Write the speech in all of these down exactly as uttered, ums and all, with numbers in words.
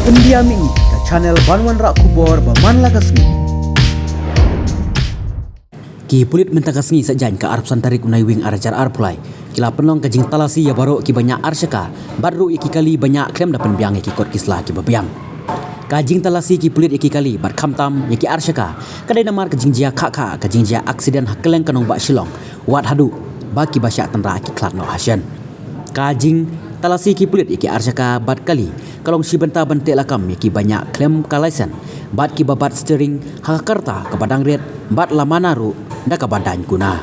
India Mihngi, ka channel ban wanrah khubor ba man la ka sngi. Ki pulit mynta ka sngi Saitjaiñ ka arphew san tarik u Naiwieng arhajar arphew lai ki la pynlong ka jingtalasi ïa baroh kiba ñiah arshaka bad ruh ïa ki kali ba ñiah khlem da pynbiang ïa ki kot ki sla kiba biang. Ka jingtalasi ki pulit ïa ki kali bad khamtam ïa ki arshaka ka dei namar ka jingjia khah khah, ka jingjia aksiden ha kylleng ka nongbah Shillong, wat haduh ba kiba shah tynrah ki khlad noh hashen. Ka jingtalasi ki pulit ïa ki arshaka bad kali ka long shi bynta ban teh lakam ïa kiba ñiah khlem ka laisen bad kiba bat steering ha ka rta kaba dang rit bad la mana ruh da kaba daiñ kuna.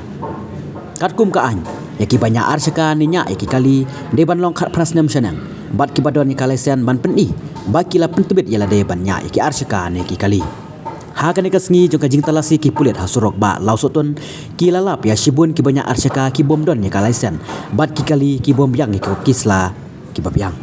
Katkum ka aiñ, ïa kiba ñiah arshaka ne ñiah ïa ki kali dei ban long khatphra snem shaneng bad kiba don ïa ka laisen ban pyni ba ki la pyntbit ïa lade ban ñiah ïa ki arshaka ne ki kali. Ha kane ka sngi jong ka jingtalasi ki pulit ha surok Bah Lawsohtun ki la lap ïa shibun kiba ñiah arshaka ki bym don ïa ka laisen bad ki kali ki bym biang ïa ki sla kiba biang.